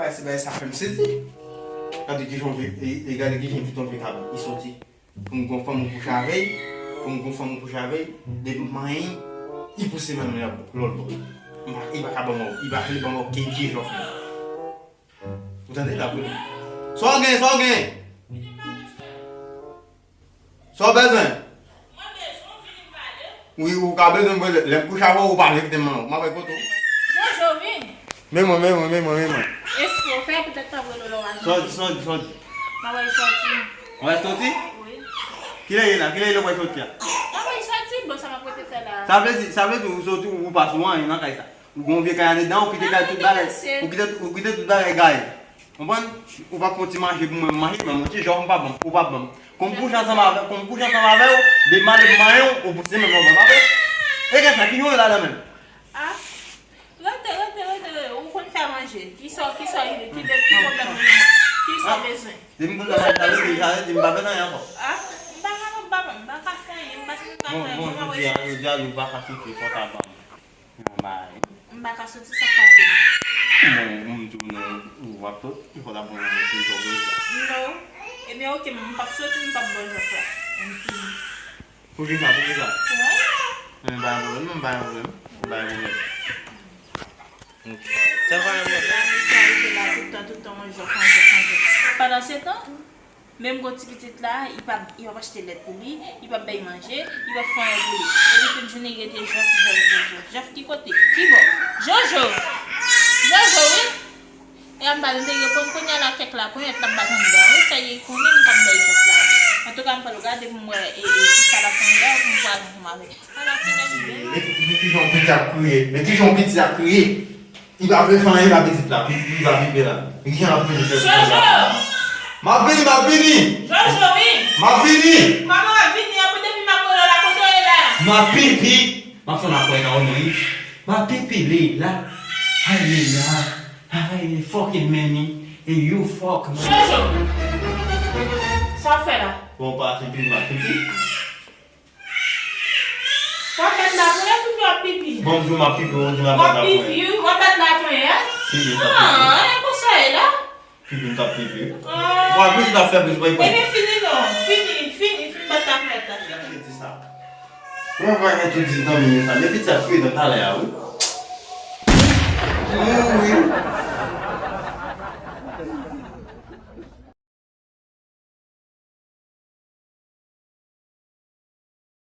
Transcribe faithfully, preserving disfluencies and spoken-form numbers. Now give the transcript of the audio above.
Ay, se bagay sa fè m sezi. Gade kijan vye, e, e gade kijan piton vye kab. Li soti. Pou m gon fanm ou kouche avè l, pou m gon fanm ou kouche avè l, depi m manyen, li pouse men l lòt bò. M pa, li pa ka ban m, li pa vle ban m okenn ti jòf. Ou tande la, bro? Sa w gen, sa w gen? Sa w bezwen? Wi, ou ka bezwen mwen, lè m kouche avè w, ou pa vle kite m nan. M ap kote w. Jojo, vin. Men mwen, men mwen, men mwen, men mwen. Espre w fè poutèt m ap rele w lè w al. Sòti, sòti, sòti. M ap al sòti. Ou al sòti? Wi. Kilè ye la? Kilè ye lè w al sòti a? M ap al sòti, bon, sa m ap rete fè la? Sa vle di, sa vle di ou sòti, ou pa sou anyen nan kay sa. Ou gon vye kay andedan, ou kite kay tout bagay. Ou kite, ou kite tout bagay gaye. Konprann? Ou pa pran ti manje pou mwen, m manje, men yon ti jòf m pa ban m, ou pa ban m. Kon m kouche ansanm avè, kon m kouche ansanm avè w, de malè m manyen w, ou pouse men m lòt bò, pa vre? E gen sa, ki nou la la menm? Ah, rete, rete, rete, rete, ou konn fè manje. Kisa, kisa, ki, ki, ki pwoblèm ou gen? Kisa w bezwen? Depi m konn sa, sa vle di, sa vle di m pa fè anyen ankò. Ah, m pa ka, m pa, m pa ka fè anyen, m pa ka fè anyen. Bon, bon, jodi a, jodi a, nou pa ka soti, fò ta ban m. Yon bagay. M pa ka soti, sa k pase? Bon, m di w non, ou ap sot, ou fò ta ban m yon ti jòf. Non. Ebyen, oke, m p ap soti, m p ap ba w jòf la. M fini. Poukisa, poukisa? Wi. Men pa gen pwoblèm, non, pa gen pwoblèm. Pa gen pwoblèm. Ok. Sa pa gen pwoblèm. Sa rete la tout tan, tout tan, yon jòf, yon jòf, yon jòf. Pandan se tan, menm gwo ti pitit la, li p ap, li p ap achte lèt pou li, li p ap bay manje, li p ap fè anyen pou li. Epi tout jounen li rete jòf, jòf, jòf, jòf. Jòf ki kote? Ki bò? Jojo! Jojo, wi! E a m pa tande reponn kounye a la kèk la, ponyèt l ap bat anndan, wi, sa ye konnen m p ap bay jòf la, wi. Antouka, m pral gade pou m wè, e, e, kisa l ap fè anndan, pou m pral ansanm avè l. Ala ti nèg li ye. Men, men kijan yon piti ap kriye, men kijan yon piti ap kriye. Li pa vle fè anyen la pitit la, li, li pa pipe la. Men kijan l ap vle fè sa? Jojo! M ap vini, m ap vini! Jojo, wi! M ap vini! Kòman w ap vini an pou depi m ap rele w la, kote w ye la? M ap pipi! M ap fè yon apwèy nan ou mwen. M ap pipi li la. Ay, li la. Ay, fucking Manny. And you fuck me. Jojo! Sa w fè la? Bon, pa se pipi, m ap pipi. W ap bat la ponyèt oubyen w ap pipi? Bon, m di w m ap pipi, ou di m ap bat la ponyèt. W ap pipi, w ap bat la ponyèt? Pipi, m ap pipi. Ah, e konsa e la? Pipi, m t ap pipi. Ah. Bon, apre, ou t ap fè plis, bon, ebyen, fini non. Fini, fini, fini bat la ponyèt la, fini. Gade di sa. Mwen pa gen tout di nan minit sa. Depi ti ap kriye nan talè a, wi. Wi, wi.